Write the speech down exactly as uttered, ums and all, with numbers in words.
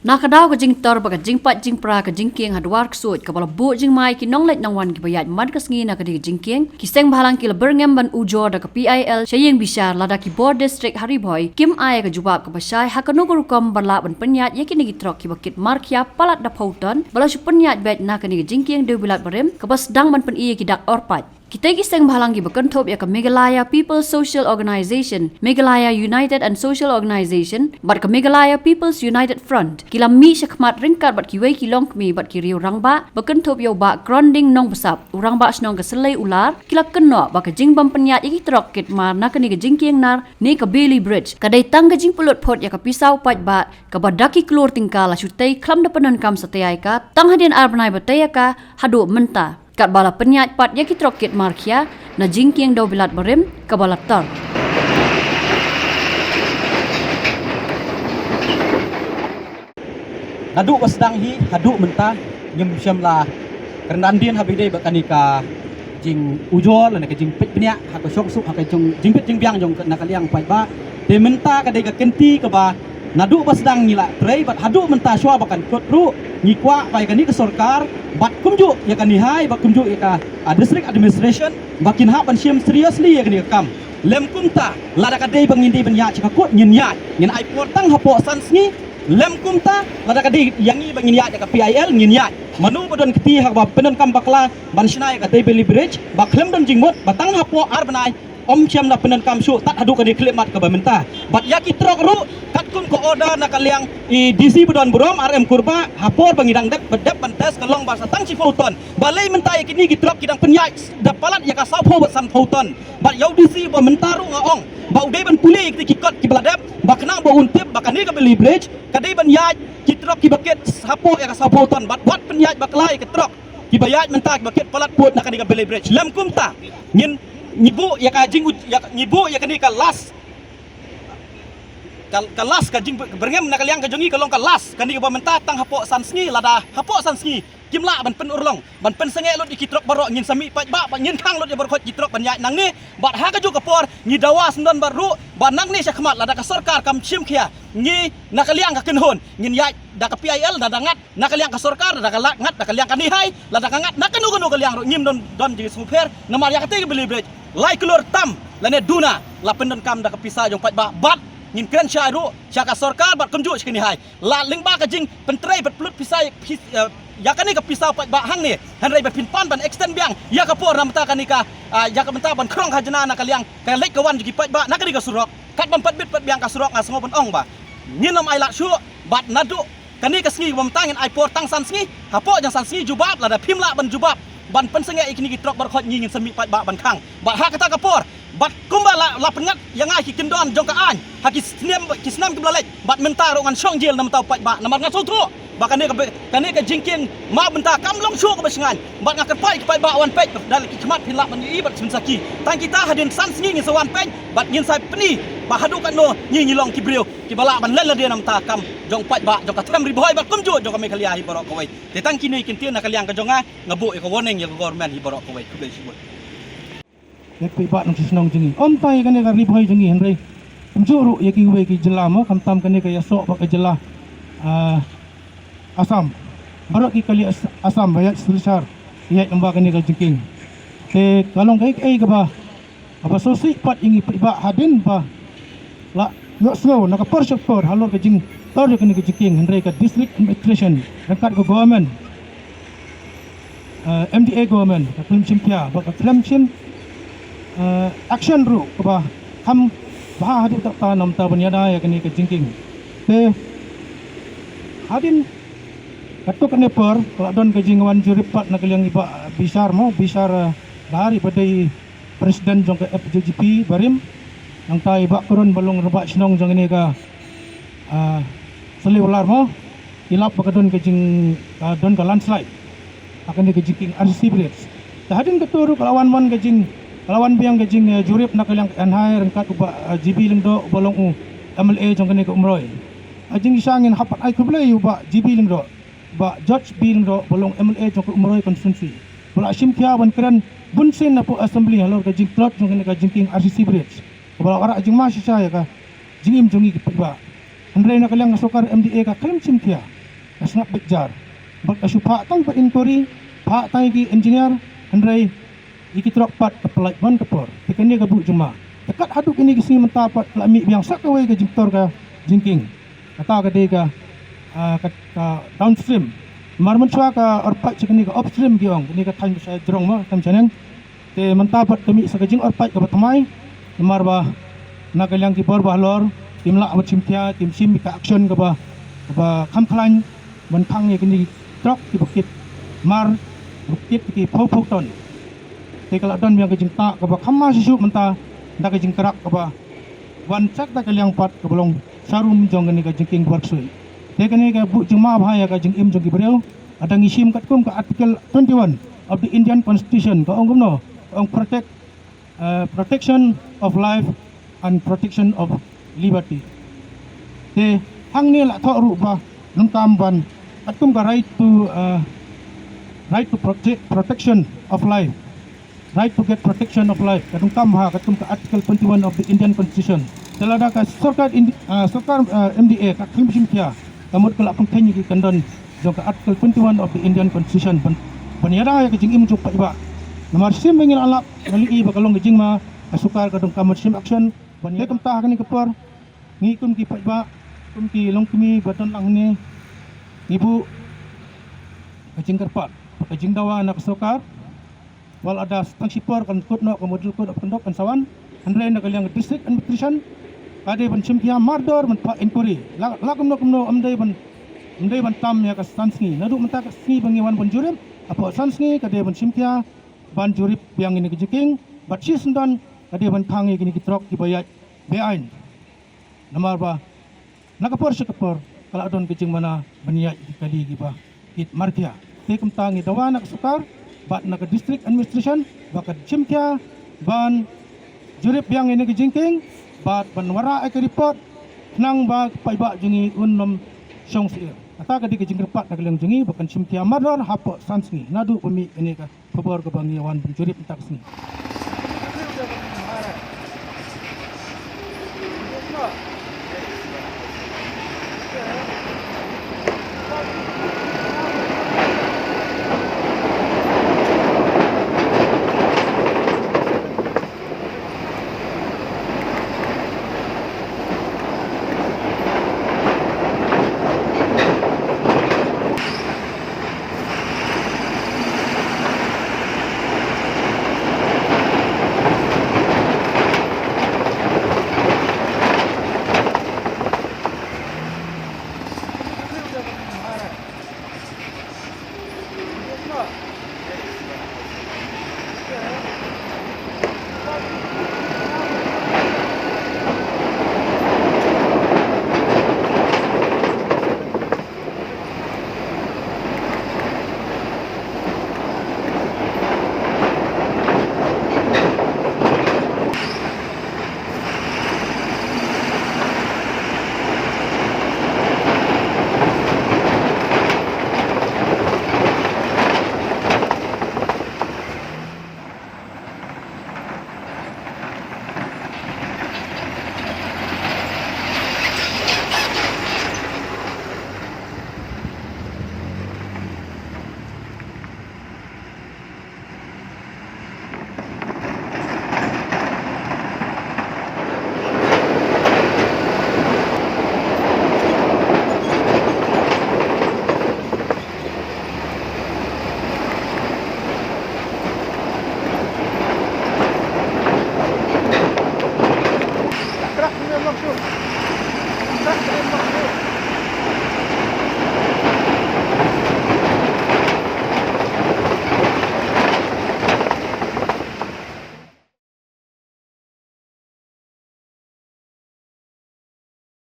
Na ka daw ka jingtor bad ka jingpait jingpra ka jingkieng ha Dwar Ksuid kaba la buh jingma ïa ki nongleit nongwan kiba ïaid man ka sngi na kane ka jingkieng, ki seng bhalang ki la byrngem ban ujor da ka P I L sha ïing bishar lada ki bor district ha Ri Bhoi kim ai ka jubab kaba shai ha kano ka rukom ban lah ban pynïaid ïa kine ki trok kiba kit markhia palat da phew ton ba la shu pynïaid beit na kane ka jingkieng dewbilat barim kaba sdang ban pyni ïa ki dak orpait. Kitei ki seng bhalang kiba kynthup ïa ka Meghalaya People's Social Organisation, Meghalaya United and Social Organisation bad ka Meghalaya People's United Front ki la mih shakhmat ryngkat bad kiwei ki longkmie bad ki riew rangbah ba kynthup ïa u Bah Kronding Nongbsap, u Rangbah Shnong ka Syllei Ular, ki la kynnoh ba ka jingbym pynïaid ïa ki trok kit mar na kane ka jingkieng nar ne ka Bailey Bridge ka dei tang ka jingpynlut phut ïa ka pisa u paidbah kaba da ki klur tyngka la shu tei khlem da pyndonkam satia ïa ka tang hadien ar bnai ba tei ïa ka haduh mynta. Katba la pynïaid pat ïa ki trok kit markhia na jingkieng dewbilat barim kaba la tor. Naduh ba sdang hi haduh mynta ngim shym la kren dien haba ïadei bad kane ka jingujor lane ka jingpeit bniah ha ka shongsuk ha ka jong jingbit jingbiang jong na ka liang paidbah. Te mynta ka dei ka kynti kaba naduh ba sdang ngi la trei bad haduh mynta shuwa ba kan kut ruh ngi kwah ba ïa kane ka sorkar bad kumjuh ïa kane hai bad kumjuh ïa ka, ah, district administration ba kin hap ban shim seriously ïa kane ka kam. Lem kumta lada ka dei ba ngin dei ban ïaid sha ka kut ngin ïaid, ngin ai por tang hapoh san sngi. Lem kumta lada ka dei ïa ngi ba ngin ïaid ïa ka P I L ngin ïaid. Mano ba don kti ha kaba pyndonkam bakla ban shna ïa ka Bailey Bridge ba khlem don jingmut ba tang hapoh ar bnai ym shym la pyndonkam shuh tad haduh kane ka khyllipmat kaba mynta. Bad ïa ki trok ruh katkum ka order na ka liang i D C ba don burom R M Kurbah ha por ba ngi dang dep ba dep ban test ka long ba sa tang shiphew ton. Balei mynta ïa kine ki trok ki dang pynïaid da palat ïa ka sawphew bad sanphew ton. Bad ïa u D C ba mynta ruh nga ong ba u dei ban pule ïa kine ki kot kiba la dep ba khnang ba un tip ba kane ka Bailey Bridge ka dei ban ïaid ki trok kiba kit hapoh ïa ka sawphew ton bad wat pynïaid bakla ïa ki trok kiba ïaid mynta kiba kit palat pud na kane ka Bailey Bridge. Lem kumta ngin ngi buh ïa ka jing ïa ka- ngi buh ïa kane ka last ka, ka last ka jing byrngem na ka liang ka jong ngi ka long ka last kane kaba mynta tang hapoh san sngi lada hapoh san sngi kim lah ban pynurlong ban pynsangeh lut ïa ki trok baroh ngin sa mih paidbah bad ngin khang lut ïa baroh khoit ki trok ban ïaid nangne. Bad ha kajuh ka por ngi dawa sngewdon bad ruh ba nangne shakhmat lada ka sorkar kam shim khia ngi na ka liang ka kynhun ngin ïaid da ka P I L da da ngat na ka liang ka sorkar da ka la ngat da ka liang kane hai lada ka ngat na kano kano ka liang ruh ngim don don jingsngewpher namar ïa katei ka Bailey Bridge lai klur tam lane duna la pyndonkam da ka pisa jong paidbah bad ngin kren shai ruh sha ka sorkar bad kumjuh sha kane hai. La lyngba ka jingpyntrei bad pynlut pisa ïa pis- ïa ïa kane ka pisa paidbah hangne hynrei ba phin pan ban extend biang ïa ka por na mynta kane ka, ah, ïa ka mynta ban khrong khajna na ka liang ka leit ka wan jong ki paidbah na kane ka surok. Kat ban pat bit pat biang ka surok nga sngew ban ong ba ngin ym ai lad shuh bad naduh kane ka sngi ba mynta ngin ai por tang san sngi. Hapoh jong san sngi jubab lada phim lah ban jubab ban pynsangeh ïa kine ki trok baroh khoit ngi ngin sa mih paidbah ban khang. Bad ha kata ka por bad kumba la la pynngat ïa nga ki kyndon jong ka aiñ ha ki snem ki snem kiba la leit bad mynta ruh ngan shong jel na mynta u paidbah namar nga sngewthuh ba kane ka kane ka jingkieng ma mynta kam long shuh kaba shngaiñ bad nga kyrpad ïa ki paidbah wan peit da la ki khmat phin lah ban ïohi bad phin sakhi. Tang kita hadien san sngi ngin sa wan peit bad ngin sa pyni ba haduh katno ngi ngi long ki briew kiba lah ban len lade na mynta kam jong paidbah jong ka them Ri Bhoi bad kumjuh jong ka Meghalaya hi baroh kawei. Te tang kine ki ktien na ka liang ka jong nga nga buh ïa ka warning ïa ka government hi baroh kawei. Khublei shibun. Ïa ki paidbah nongshong shnong jong ngi. Ym tang ïa kane ka Ri Bhoi jong ngi hynrei kumjuh ruh ïa kiwei ki jylla mo khamtam kane ka ïasoh bad ka jylla, ah, Assam. Baroh ki kali As- Assam ba ïaid Silchar ïaid lyngba kane ka jingkieng. Te ka long kaei kaei kaba haba sngewsih pat ïa ngi paidbah hadien ba la ïohsngew na ka por sha ka por halor ka jingtor ïa kane ka jingkieng hynrei ka district administration ryngkat ka government, eh, M D A government ka khlem shim khia bad ka khlem shim, eh, action ruh kaba kham bha haduh katta na mynta ban ïada ïa kane ka jingkieng. Te hadien katto katne por ka la don ka jingwan jurip pat na ka liang i Bah Bishar mo, Bishar, eh, Dkhar iba dei president jong ka F J G P barim. Nangta i Bah Kron ba long rangbah shnong jong kane ka, ah, Sylliular mo, i lap ba ka don ka jing, ah, don ka landslide ha kane ka jingkieng R C C bridge. Te hadien kato ruh ka la wan wan ka jing ka la wan biang ka jing, eh, jurip na ka liang ka N H I ryngkat u Bah, eh, G B Lyngdoh ba long u M L A jong kane ka Umroi. Ka jingshang ngin hap pat ai khublei u Bah G B Lyngdoh, Bah George B Lyngdoh ba long M L A jong ka Umroi constituency ba la shim khia ban kren bunsien napoh assembly halor ka jingtlot jong kane ka jingkieng R C C bridge kaba la wanrah jingma shisha ïa ka jingim jong ngi ki paidbah. Hynrei na ka liang ka sorkar M D A ka khlem shim khia. Ka sngap beit jar. Bad ka shu phah tang pat inquiry, phah tang ïa ki engineer, hynrei ïa ki trok pat ka pyllait wan ka por. Te kane ka buh jingma. Te kat haduh kine ki sngi mynta pat la mih biang sa kawei ka jingtor ka jingkieng. Kata ka dei ka, ah, ka, ka downstream. Namar mynshuwa ka orpait sha kane ka upstream ki ong, kane ka thaiñ ka shai jrong ma, thaiñ shaneng. Te mynta pat ka mih sa ka jingorpait kaba thymmai, namar ba na ka liang ki bor ba halor kim lah ban shim khia, kim shim ka action kaba, kaba kham khlaiñ ban khang ïa kine ki trok kiba kit mar, ba kit ki phew phew ton. Te ka la don biang ka jingtah kaba kham ma shisha mynta da ka jingkrak kaba wan sha kata ka liang pat kaba long sharum jong kane ka jingkieng kaba ksuid. Te kane ka buh jingma bha ïa ka jingim jong ki briew. Lada ngi shim katkum ka Article twenty-one of the Indian Constitution, ka ong kumno, ka ong protect, uh, protection of life and protection of liberty. Te hangne la thoh ruh ba nongkam ban katkum ka right to, uh, right to protect, protection of life, right to get protection of life, ka donkam ha katkum ka Article twenty-one of the Indian Constitution. Te lada ka sorkar Indi-, ah, sorkar, ah, M D A ka khlem shim khia, ka mut ka la pynkheiñ ïa ki kyndon jong ka Article twenty-one of the Indian Constitution ban, ban ïada ïa ka jingim jong paidbah. Namar shim ba ngi la lap, ngi la ïohi ba ka long ka jingma, ka sorkar ka donkam ban shim action ban ïada. Te kumta ha kane ka por ngi kum ki paidbah, kum ki longkmie ba don lang hangne, ngi buh ka jingkyrpad, ka jingdawa na ka sorkar. Wat lada tang shipor kan kut noh ka Model Code of Conduct kan sa wan, hynrei na ka liang District Administration ka dei ban shim khia mardor ban phah inquiry. La, la kumno kumno ym dei ban, ym dei ban tam ïa ka san sngi. Naduh mynta ka sngi ba ngi wan ban jurip, hapoh san sngi ka dei ban shim khia ban jurip biang ïa kine ki jingkieng, bad shisyndon ka dei ban khang ïa kine ki trok kiba ïaid be-aiñ. Namar ba na ka por sha ka por ka la don ka jingmana ban ïaid ïa ki kali kiba kit markhia. Te kumta ngi dawa na ka sorkar bad na ka District Administration ba kan shim khia ban jurip biang ïa kine ki jingkieng bad ban wanrah ïa ka report khnang ba ka paidbah jong ngi un ym shong syier. Kata ka dei ka jingkyrpad na ka liang jong ngi ba kan shim khia mardor hapoh san sngi naduh ba mih kane ka khubor kaba ngi wan ban jurip mynta ka sngi.